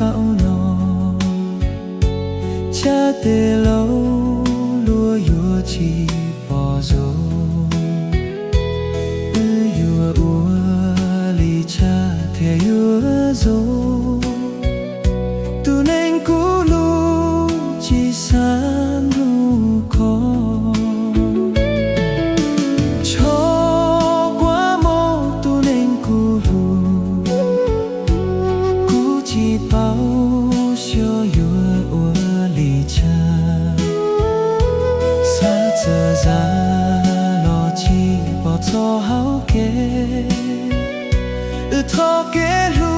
Zaum no tshaj tes laus luag yuav tsis pom zoo, wb yuav ua li tshaj thiaj yuav zoo. Tus neeg kuv hlub tsis xav nug kho, tsho kuab mob tus neeg kuv hlub. Kuv tsis paub xyov yuav ua li cas, xav txawm zam los tsis pom txoj hau kev. Wb thov kev hlub